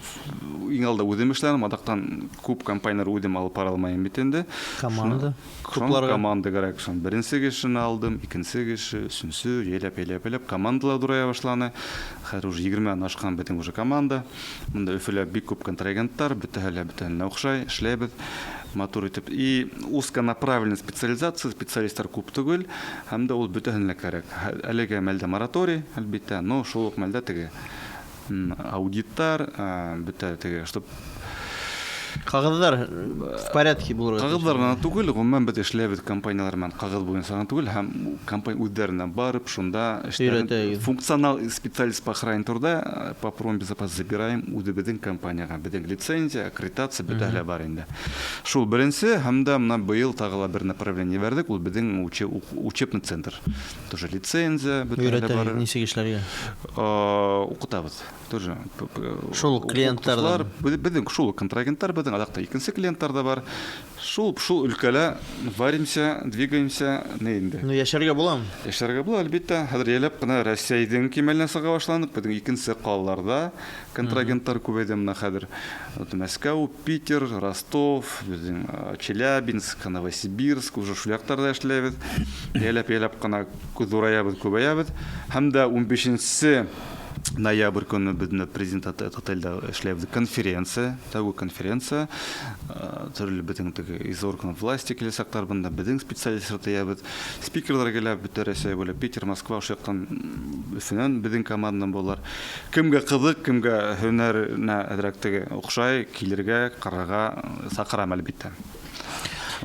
иң алда үҙем эшләнем, аҙаҡтан күп компаниялар үҙем алып бара алмайым бит инде. Команда. Шуны Тупларға. команда кәрәк. Шуны беренсе кешене алдым, икенсе кеше, өсөнсө, еләп, еләп, еләп командалар ҙурая башланы. Хәҙер уже егерменән ашҡан беҙҙең уже команда. Бында Өфөлә бик күп контрагенттар, бөтәһе лә бөтәһенә оҡшай, эшләйбеҙ. Матур итеп. И узконаправленная специализация, специалисттар күп түгел, һәм дә ул бөтәһенә лә кәрәк. Әлеге мәлдә мораторий, әлбиттә, но шул уҡ мәлдә теге аудиттар, бөтә теге, чтоб Ҡағыҙҙар в порядке булырға тейеш. Ҡағыҙҙар ғына түгел, ғөмүмән беҙ эшләйбеҙ компаниялар менән ҡағыҙ буйынса ғына түгел, һәм компания үҙҙәренә барып, шунда эштәрен Өйрәтәйек. функционал специалист по охране труда, по промбезопасности забираем үҙебеҙҙең компанияға. Беҙҙең лицензия, аккредитация бөтәһе лә бар инде. Шул беренсе, һәм дә бына быйыл тағы ла бер направление бирҙек, ул беҙҙең учебный центр. Тоже лицензия бөтәһе лә бар. Өйрәтәйек, нисек эшләргә? Уҡытабыҙ. Тоже Шул клиенттарҙан. уҡытыусылар, беҙҙең шул контрагенттар, беҙҙең аҙаҡта икенсе клиенттар ҙа бар. Шул өлкәлә варимся, двигаемся, ни инде. Ну, йәшәргә буламы? Йәшәргә була, әлбиттә. Хәҙер йәләп ҡына Рәсәйҙең кимәленә сыға башланыҡ. Беҙҙең икенсе ҡалаларҙа контрагенттар күбәйҙе бына хәҙер. Вот Мәскәү, Питер, Ростов, беҙҙең Челябинск, Новосибирск, уже шул яҡтарҙа эшләйбеҙ. Йәләп-йәләп ҡына ҙураябыҙ, күбәйәбеҙ. Һәм дә ун бишенсе ноябрь көнө беҙҙең президент отельдә эшләйбеҙ конференция, тәүге конференция. Төрлө беҙҙең теге из органов власти киләсәктәр бында, беҙҙең специалисттар тейәбеҙ. Спикерҙар килә, бөтә Рәсәй буйлап, Питер, Москва, ошо яҡтан Өфөнән беҙҙең команданан булалар. Кемгә ҡыҙыҡ, кемгә һөнәренә әҙерәк теге оҡшай, килергә, ҡарарға саҡырам әлбиттә.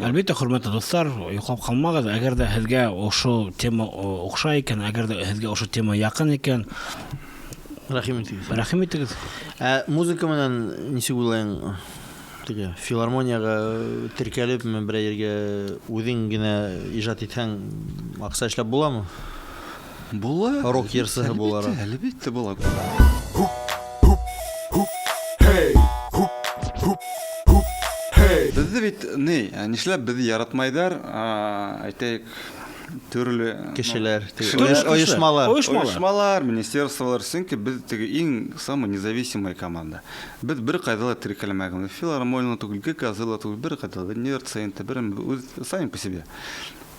Әлбиттә, хөрмәтле дуҫтар, йоҡлап ҡалмағыҙ. Әгәр ҙә һеҙгә ошо тема оҡшай икән, әгәр ҙә һеҙгә ошо тема яҡын икән, Рәхим итегеҙ. Рәхим итегеҙ. Ә музыка менән нисек уйлайың? Теге филармонияға теркәлеп, мен берәй ергә үҙең генә ижад итһәң, аҡса эшләп буламы? Була. Рок йырсыһы булараҡ. Әлбиттә, була. Беҙҙе бит ни, нишләп беҙҙе яратмайҙар, әйтәйек, төрлө, Кешеләр, теге кешеләр. ойошмалар. Ойошмалар. Ойошмалар, министерстволар, сөнки беҙ теге иң самая независимая команда. Беҙ бер ҡайҙа ла теркәлмәгәнбеҙ. Филармонияла түгел, ГКЗ ла түгел, бер ҡайҙа ла, университетта, бер үҙ сами по себе.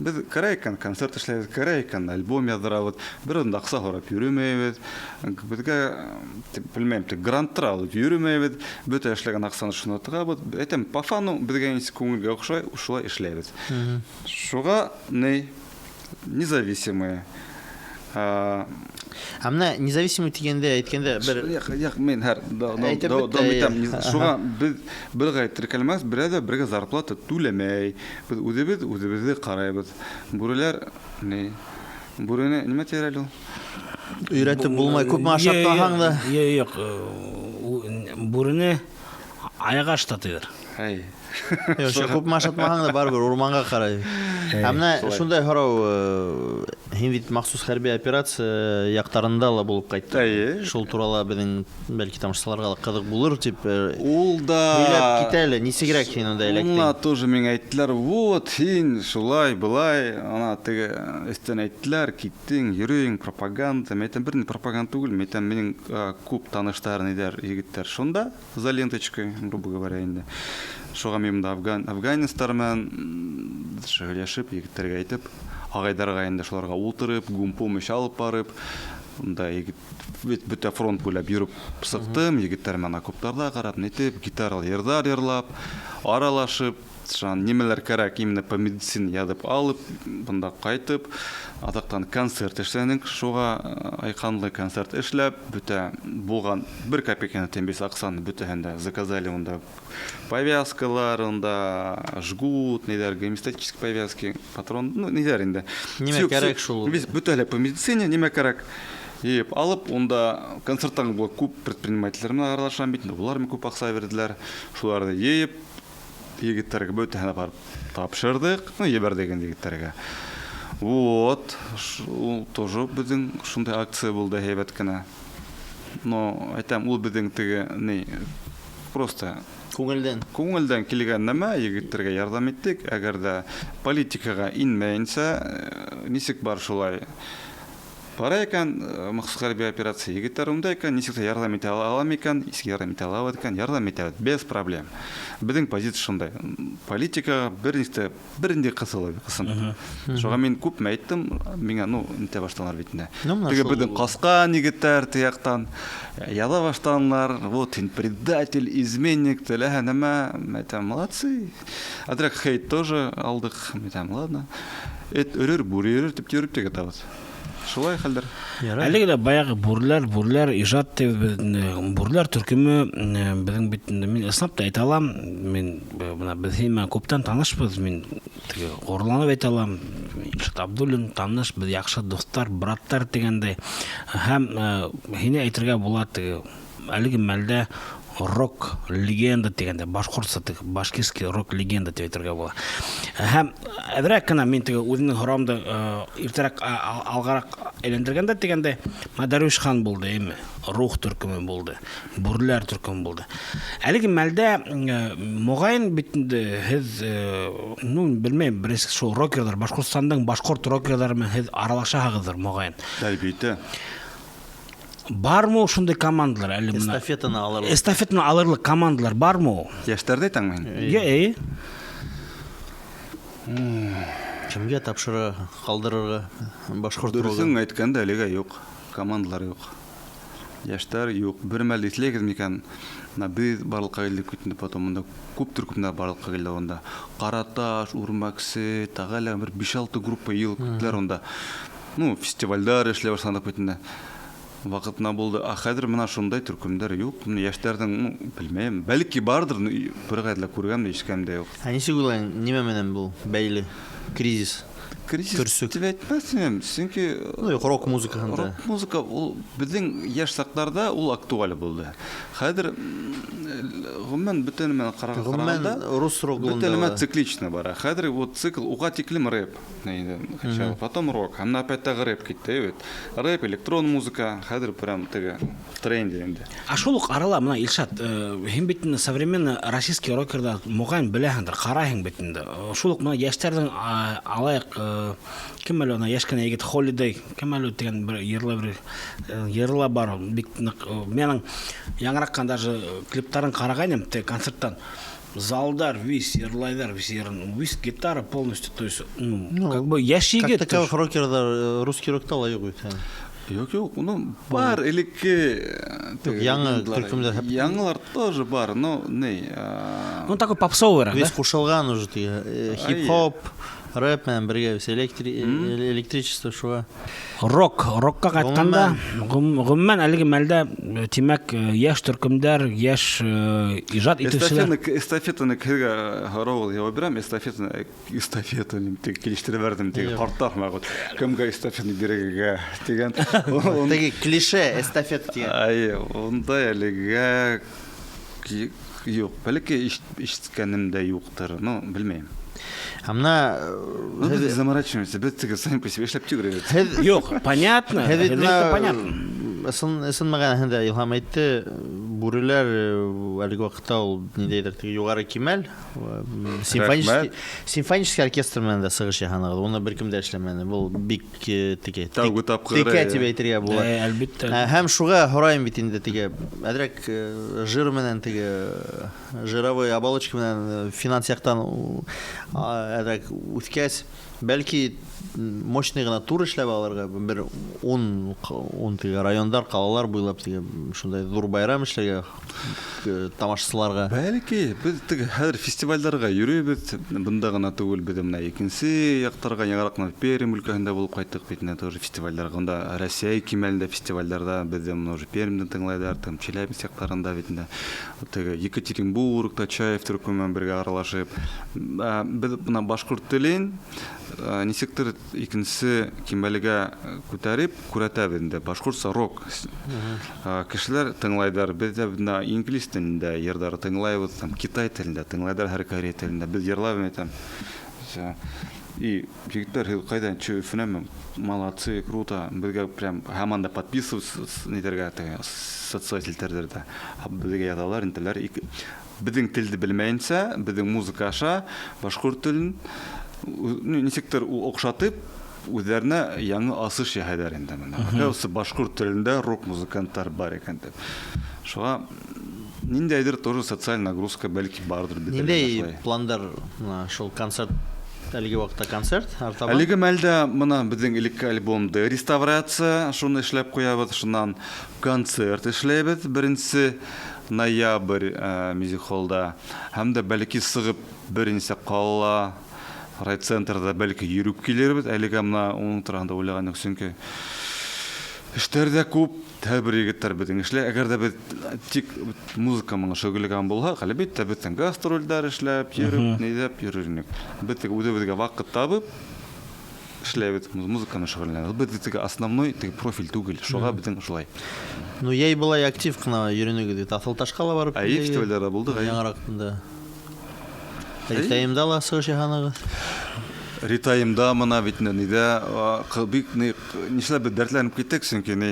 Беҙ кәрәк икән концерт эшләйбеҙ, кәрәк икән альбом яҙҙырабыҙ, бер унда аҡса һорап йөрөмәйбеҙ. Беҙгә, тип, белмәйем, тик гранттар алып йөрөмәйбеҙ, бөтә эшләгән аҡсаны шунда тығабыҙ. Әйтәм, по фану беҙгә нисек күңелгә оҡшай, шулай эшләйбеҙ. Шуға ни независимые. Ә менә независимый тигәндә әйткәндә бер Яҡ, яҡ, мин һәр, да, да, Әйтеп да, бөттө, да, әйе. әйтәм, шуға беҙ бер ғай теркәлмәҫ, берәү ҙә бергә зарплата түләмәй. Беҙ үҙебеҙ үҙебеҙҙе ҡарайбыҙ. Бүреләр ни? Бүрене нимә тиер әле ул? Өйрәтеп булмай, күпме ашатмаһаң да. Юҡ, бүрене аяға ашата тиҙәр. Әй. Юҡ, шул күпме ашатмаһаң да барыбер урманға ҡарай. Ә менә Шулай. шундай һорау, һин бит махсус хәрби операция яҡтарында ла булып ҡайттың. Әйе. Шул турала беҙҙең бәлки тамашасыларға ла ҡыҙыҡ булыр тип Ул да һөйләп кит әле, нисегерәк һин унда эләктең? Уңа тоже миңә әйттеләр, вот һин шулай, былай, ана теге өҫтән әйттеләр, киттең, йөрөйң, пропаганда. Мин әйтәм, бер ни пропаганда түгел, мин әйтәм, минең күп таныштар, ниҙәр, егеттәр шунда, за ленточкой, грубо говоря, инде. Шуға мин бында афганецтар менән шөгыльләшеп, егеттәргә әйтеп, ағайҙарға инде шуларға ултырып, гумпомощь алып барып, унда егет бөтә фронт буйлап йөрөп сыҡтым, егеттәр менән окоптарҙа ҡарап, нитеп, гитаралы йырҙар йырлап, аралашып, шунан нимәләр кәрәк именно по медицине яҙып алып, бында ҡайтып, аҙаҡтан концерт эшләнек, шуға айҡанлы концерт эшләп, бөтә булған бер копейканы теймәй аҡсаны бөтәһен дә заказали унда повязкалар, унда жгут, ниҙәр, гемостатический повязки, патрон, ну, ниҙәр инде. Нимә кәрәк шул? Бөтәһе лә по медицине, нимә кәрәк. Йыйып алып, унда концерттан күп предпринимательдәр менән аралашам бит, улар миңә күп аҡса бирҙеләр. Шуларҙы йыйып, егеттәргә бөтәһенә барып тапшырҙыҡ, ну, ебәрҙек инде егеттәргә. Вот, ул тоже беҙҙең шундай акция булды һәйбәт кенә. Но, әйтәм, ул беҙҙең теге, ни, просто күңелдән. Күңелдән килгән нәмә, егеттәргә ярҙам иттек. Әгәр ҙә политикаға инмәйенсә, нисек бар шулай бара икән, махсус хәрби операция егеттәр унда икән, нисек тә ярҙам итә алам икән, нисек ярҙам итә алабыҙ икән, ярҙам итәбеҙ, без проблем. Беҙҙең позиция шундай. Политикаға бер нисек тә, бер ниндәй ҡыҫылы, ҡысым. Шуға мин күпме әйттем, миңә, ну, нитә башланылар бит инде. Ну, мына Теге шул беҙҙең ҡасҡан егеттәр теге яҡтан яҙа башланылар, вот һин предатель, изменник, теләһә нәмә, мин әйтәм, молодцы. Әҙерәк хейт тоже алдыҡ, мин әйтәм, ладно. Эт өрөр, бүре өрөр тип йөрөп тә китәбеҙ. Шулай хәлдәр. Ярай. Әлеге лә баяғы бүреләр, бүреләр ижад тип беҙ, бүреләр төркөмө, беҙҙең бит инде, мин ысынлап та әйтә алам, мин, бына беҙ һинең менән күптән танышбыҙ, мин теге ғорурланып әйтә алам, Илшат Абдуллин таныш, беҙ яҡшы дуҫтар, браттар тигәндәй. Һәм, һине әйтергә була теге әлеге мәлдә рок легенда тигәндә, башҡортса теге башкирский рок легенда тип әйтергә була. Һәм әҙерәк кенә мин теге үҙемдең һорауымды, иртәрәк, алғараҡ әйләндергәндә тигәндә, мына Дәрвиш хан булды, әйме? Рух төркөмө булды, бүреләр төркөмө булды. Әлеге мәлдә, моғайын бит инде һеҙ, ну, белмәйем, беренсе шул рокерҙар, Башҡортостандың башҡорт рокерҙары менән һеҙ аралашаһығыҙҙыр моғайын. Әлбиттә. Бармы ошондай командалар әле мына? Эстафетаны алырлыҡ. Эстафетаны алырлыҡ командалар бармы ул? Йәштәрҙе әйтәңме һин? Йә, эйе. Кемгә тапшыра, ҡалдырырға башҡорт Дөрөҫөн рогын? әйткәндә әлегә юҡ, командалар юҡ. Йәштәр юҡ. Бер мәл иҫләйһегеҙ микән? Мына беҙ барлыҡҡа килдек бит инде, потом унда күп төркөмдәр барлыҡҡа килде унда. Ҡараташ, Үрмәксе, тағы әллә бер биш-алты группа йыйылып киттеләр унда. Ну, фестивальдәр эшләй башландыҡ бит инде. Ваҡытына булды. Ә хәҙер мына шундай төркөмдәр юҡ. Мына йәштәрҙең, ну, белмәйем, бәлки барҙыр, но бер ҡайҙа ла күргән дә, ишеткән дә юҡ. Ә нисек уйлайһың, нимә менән был бәйле кризис? Кризис Көрсөк. тип әйтмәҫ инем, сөнки Ну, юҡ, рок музыкаһында. Рок музыка ул беҙҙең йәш саҡтарҙа ул актуаль булды. Хәҙер, ғөмүмән, бөтә нәмәне Ғөмүмән, ҡарағанда, рус рогында бөтә нәмә ла. циклично бара. Хәҙер вот цикл уға тиклем рэп, инде, сначала, потом рок, һәм опять тағы рэп китте, бит. Рэп, электрон музыка, хәҙер прям теге в тренде инде. Ә шул уҡ арала мына Илшат, һин бит инде современный российский рокерҙар моғайын беләһеңдер, ҡарайһың бит инде. Шул уҡ мына йәштәрҙең, алайыҡ, кем әле ана йәш кенә егет Holiday, кем әле тигән бер йырлы бер, йырла бар, бик ныҡ, минең яңыраҡ даже клиптарын ҡарағайным, теге концерттан. Залдар весь йырлайҙар, весь йырын, весь гитара полностью, то есть, ну, Ну, как бы йәш как егет, таковых то есть. рокерҙар, русский рокта ла юҡ бит, ә. Юҡ, юҡ, ну, бар элекке, Юҡ, теге яңы легендалар. төркөмдәр. Яңылар тоже бар, но не, Ну, такой попсовый рок, Весь да? ҡушылған уже теге, Ай. хип-хоп, рэп менән бергә весь электричество шуға. Рок, рокка ҡайтҡанда, ғөмүмән әлеге мәлдә, тимәк, йәш төркөмдәр, йәш, ижад итеүселәр. Эстафетаны кемгә һорау яуап бирәм, эстафетаны, эстафетаны тип килештереп бәрҙем, теге Юҡ. ҡарттар мәғүт. Кемгә эстафетаны бирергә тигән. Теге клише эстафета тигән. Ай, ундай әлегә юҡ. Бәлки ишеткәнем дә юҡтыр, ну, белмәйем. Ә мына, Ну, беҙ заморачиваемся, беҙ теге сами по себе эшләп тигерәбеҙ. Һеҙ Юҡ, понятно, Һеҙ һеҙ бит мына понятно. Ысын мәғәнәһендә Илһам әйтте, Бүреләр әлеге ваҡытта ул ниндәйҙер теге юғары кимәл. Симфонический, симфонический оркестр менән дә сығыш яһанығыҙ. Уны бер кем дә эшләмәне. Был бик теге Тәүге тапҡыр. Текә тип әйтергә була. Әлбиттә. Һәм шуға һорайым бит инде теге әҙерәк жир менән теге жировой оболочка менән финанс яҡтан әҙерәк үҫкәс, бәлки мощный ғына тур эшләп алырға, бер 10 теге райондар, ҡалалар буйлап теге шундай ҙур байрам эшләргә тамашасыларға. Бәлки, беҙ теге хәҙер фестивальдәргә йөрөйбөҙ, бында ғына түгел, беҙ менә икенсе яҡтарға, яңыраҡ менә Пермь өлкәһендә булып ҡайттыҡ бит инде тоже фестивальдәргә. Унда Рәсәй кимәлендә фестивальдәрҙә беҙҙе менә уже Пермьдән тыңлайҙар, там Челябинск яҡтарында бит инде. Теге Екатеринбургта Чаев төркөмө менән бергә аралашып, беҙ бына башҡорт телен нисектер икенсе кимәлгә күтәреп күрәтәбеҙ инде. Башҡортса рок. Кешеләр тыңлайҙар, беҙ ҙә бына инглиз телендә йырҙар тыңлайбыҙ, там китай телендә тыңлайҙар, һәр корея телендә. Беҙ йырлайбыҙ, әйтәм. И егеттәр, һеҙ ҡайҙан, че, Өфөнәнме? Молодцы, круто. Беҙгә прям һаман да подписываться нитәргә, теге социаль селтәрҙәрҙә. Беҙгә яҙалар, нитәләр. Беҙҙең телде белмәйенсә, беҙҙең музыка аша башҡорт телен нисектер оҡшатып, үҙҙәренә яңы асыш яһайҙар инде бына. Оказывается, башҡорт телендә рок музыканттар бар икән тип. Шуға ниндәйҙер тоже социаль нагрузка бәлки барҙыр бит әле Ниндәй шулай. пландар мына шул концерт, әлеге ваҡытта концерт артабан? Әлеге мәлдә мына беҙҙең элекке альбомды реставрация, шуны эшләп ҡуябыҙ, шунан концерт эшләйбеҙ 1 ноябрь мюзик-холлда. Һәм дә бәлки сығып бер нисә ҡалала, райцентрҙа бәлки йөрөп килербеҙ. Әлегә мына уның тураһында уйлаған юҡ, сөнки эштәр ҙә күп, һәр бер егеттәр беҙҙең эшләй. Әгәр ҙә беҙ тик музыка менән шөғөлләнгән булһаҡ, әлбиттә, беҙҙең гастролдәр эшләп, йөрөп, нейҙәп йөрөр инек. Беҙ тик үҙебеҙгә ваҡыт табып эшләйбеҙ, музыка менән шөғөлләнәбеҙ. Беҙ теге основной теге профиль түгел, шуға беҙҙең шулай. Ну, йәй былай актив ҡына йөрөнөгөҙ бит. Аҫылташҡа ла барып Әйе, килдегеҙ. фестивальдәрҙә булдыҡ, әйе. Яңыраҡ бында. Әйе. Ритайымда ла сығыш яһанығыҙ. Ритайымда мына бит инде ниҙә, бик ни, нишләп беҙ дәртләнеп киттек, сөнки ни,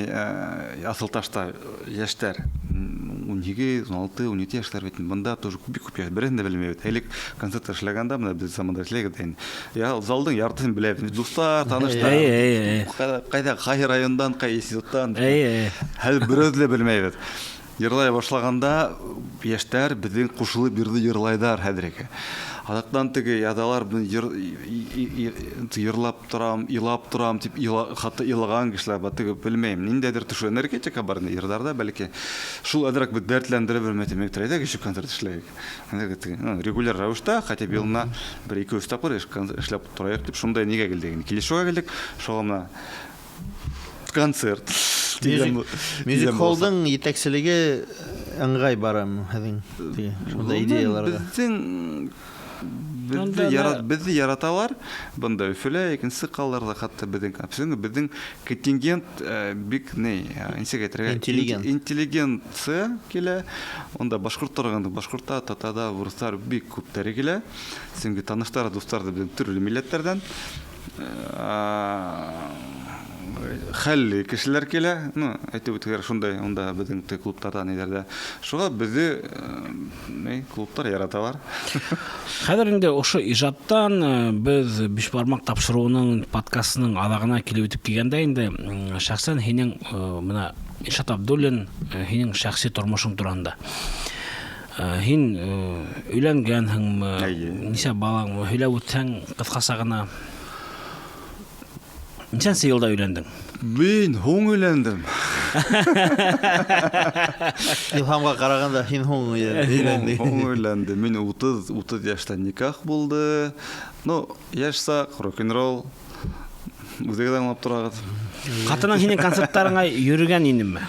Аҫылташта йәштәр, ун һигеҙ, ун алты, ун ете йәштәр бит инде. Бында тоже бик күп йәш, береһен дә белмәйбеҙ. Элек концерт эшләгәндә мына беҙ заманда эшләйек инде. Я, залдың яртыһын беләбеҙ. Дуҫтар, таныштар. Әйе, әйе, әйе. Ҡайҙа, ҡайһы райондан, ҡай институттан. Әйе, әйе. Хәҙер берәүҙе лә белмәйбеҙ. Йырлай башлағанда йәштәр беҙҙең ҡушылып йырҙы йырлайҙар хәҙерге. Аҙаҡтан теге яҙалар, быны йырлап торам, илап торам тип хатта илаған кешеләр бар, теге белмәйем. Ниндәйҙер төшө энергетика бар инде йырҙарҙа, бәлки. Шул әҙерәк беҙ дәртләндереп бер мәтәм, әйҙә, кеше концерт эшләйек. Әйҙә, теге, регуляр рәүештә, хотя бы йылына бер ике-өс тапҡыр эшләп торайыҡ тип шундай нигә килдек инде. Килешеүгә килдек, шуға мына концерт. Мюзик Тигән холдың булса. етәкселеге ыңғай барамы һеҙҙең теге шундай Ғөмүмән, идеяларға? Унда да Беҙҙе яраталар. Бында Өфөлә, икенсе ҡалаларҙа хатта беҙҙең, абсолютно беҙҙең контингент бик ни, нисек әйтергә? Интеллигент. Интеллигенция килә. Унда башҡорттар ғына, башҡортта, татарҙа, урыҫтар бик күптәре килә. Сөнки таныштар, дуҫтар да беҙҙең төрлө милләттәрҙән. Хәлле кешеләр килә. Ну, әйтеп үтергә шундай, унда беҙҙең теге клубтарҙа, ниҙәрҙә. Шуға беҙҙе ни, клубтар яраталар. Хәҙер инде ошо ижадтан беҙ Биш бармаҡ тапшырыуының подкастының аҙағына килеп үтеп килгәндә инде, шәхсән һинең мына Илшат Абдуллин, һинең шәхси тормошоң тураһында. Һин өйләнгәнһеңме? Әйе. Нисә балаң? Һөйләп үтһәң ҡыҫҡаса ғына. Нисәнсе йылда өйләндең? Мин һуң өйләндем. Илһамға ҡарағанда һин һуң өйләндең. Һуң өйләндем. Мин утыҙ йәштә никах булды. Ну, йәш саҡ, рок-н-ролл. Үҙегеҙ аңлап торағыҙ. Ҡатының һинең концерттарыңа йөрөгән инеме?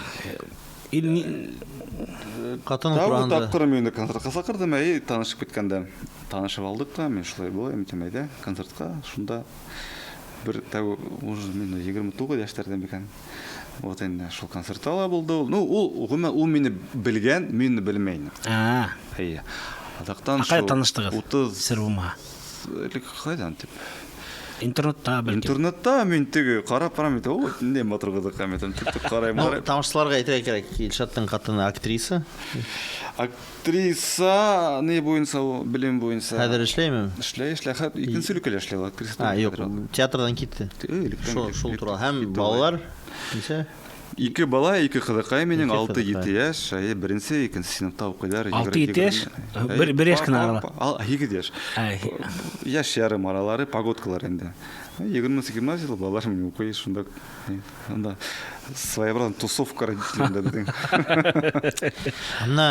Ҡатының Тағы тураһында. тапҡыр мине концертҡа саҡырҙым, әй, танышып киткәндә. Танышып алдыҡ та, мин шулай булайым, тим, әйҙә, концертҡа, шунда бер тәү, уже мин 29 йәштәрҙә микән. Вот инде шул концертта ла булды ул. Ну, ул, ғөмүмән, ул мине белгән, мин белмәйем. Әйе. Аҙаҡтан Ә ҡайҙа шул таныштығыҙ? 30 Сер булмаһа. Элек ҡайҙан тип? Интернетта бәлки. Интернетта мин теге карап барам бит, о, ниндәй матур кызыкай мин тик карыйм. Ну, тамашачыларга әйтергә кирәк, Илшатның хатыны актриса. Актриса ни буенча ул, белем буенча. Хәзер эшләйме? Эшләй, эшләй. Хәт икенче өлкәдә эшләй ул актриса. А, юк, театрдан китте. Шул, шул туралы. Һәм балалар ничә? Ике бала, ике кызыкай минем, Ике 6-7 кызыкай. яшь, әйе, беренче, икенче сыйныфта укыйлар. 6-7 яшь? Бер яшь кенә арала. 8 яшь. Әй. Яшь ярым аралары, погодкалар инде. 20 гимназияда балалар минем укый, шунда анда своеобразная тусовка родителей инде безнең. Менә,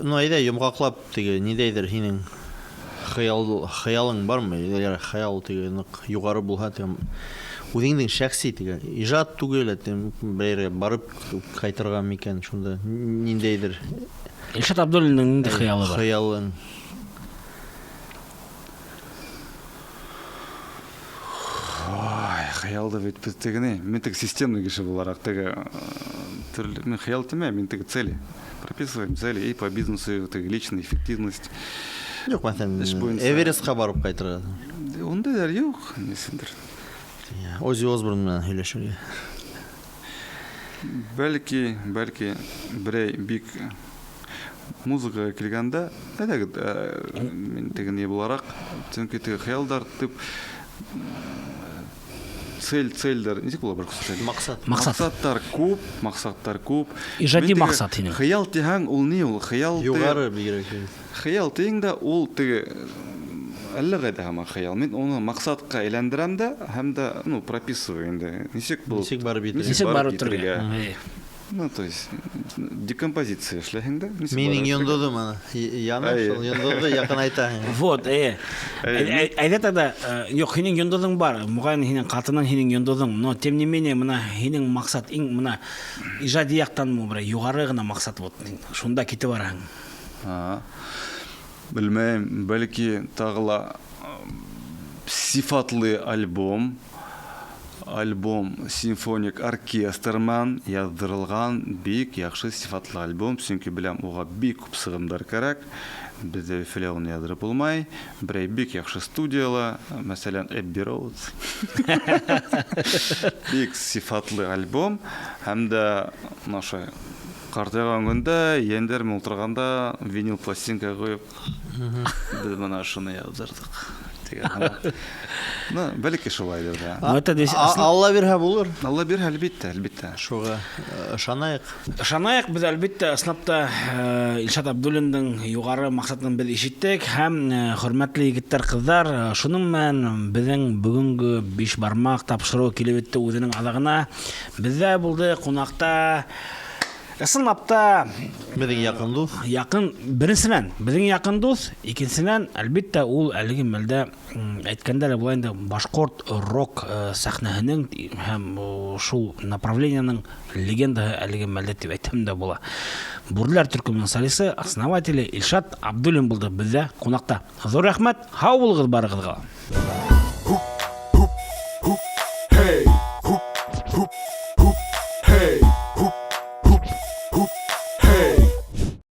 ну әйдә, йомгаклап теге ниндәйдер һинең хыял хыялың бармы? Ярар, хыял теге нык югары булһа, теге үзеңнең шәхси теге ижат түгел, әйтем, берәр барып кайтырга микән шунда ниндәйдер Илшат Абдуллинның нинди хыялы бар? Хыялың. Ой, хыял да бит без теге ни, мин теге системный кеше буларак теге төрле, мин хыял тимәйм, мин теге цели прописываем, цели и по бизнесу, теге личная эффективность. Юк, мәсәлән, Эш буенча. Эверестка барып кайтырга. Ундайлар юк, нисендер. Оззи Осборн белән һөйләшергә. Бәлки, бәлки берәй бик музыкага килгәндә, әйдәгез, мин теге ни буларак, чөнки теге хыялдар дип цель, цельдер, ничек була бер цель? Максат. Максат. Максатлар күп, максатлар күп. Ижади Мин теге максат һинең. Хыял тиһәң, ул ни ул? Хыял те- Югары бигрәк. Хыял тиң дә ул теге әллә кайда һаман хыял. Мин уны максатка әйләндерәм дә һәм дә, ну, прописываю инде. Ничек бу? Ничек барып җитергә? Ничек барып торырга? җитергә? Ну, то есть декомпозиция эшләһең дә. Ничек Минең барып йондозым ана. Яна Әйе. шул йондозды якынайта. Вот, э. Әйе. Әйдә тогда, юк, һинең йондозың бар. Мөгаен һинең хатының һинең йондозың, но тем не менее, мына һинең максат иң мына ижади яктан бер югары гына максат вот. Шунда китеп бараһың. Ага. Белмәйем, бәлки тагы ла сифатлы альбом, альбом симфоник оркестр менән яздырылган бик яхшы сифатлы альбом, чөнки беләм, уга бик күп сыгымдар кәрәк. Бездә Өфөлә уны яздырып булмай. Берәй бик яхшы студияла, мәсәлән, Abbey Road. Бик сифатлы альбом һәм дә наша картайган көндә ендер утырганда винил пластинка куеп без менә шуны яздырдык дигән һаман. Ну, бәлки шулайдыр да. Ну, это здесь Алла бирһә булыр. Алла бирһә, әлбиттә, әлбиттә. Шуга ышанайык. Ышанайык без әлбиттә, ысынлап та Илшат Абдуллиндың югары максатын без ишеттек һәм хөрмәтле егетләр, кызлар, шуның белән безнең бүгенге биш бармак тапшыруы килеп җитте үзенең азагына. Бездә булды кунакта ысынлап та Безнең якын дус. Якын, беренсенән, безнең якын дус, икенсенән, әлбиттә, ул әлеге мәлдә, әйткәндә лә була инде, башкорт рок сәхнәһенең һәм шул направлениеның легендаһы әлеге мәлдә дип әйтәм дә була. Бүреләр төркеменең солисты, основателе Илшат Абдуллин булды бездә кунакта. Зур рәхмәт, һау булыгыз барыгызга.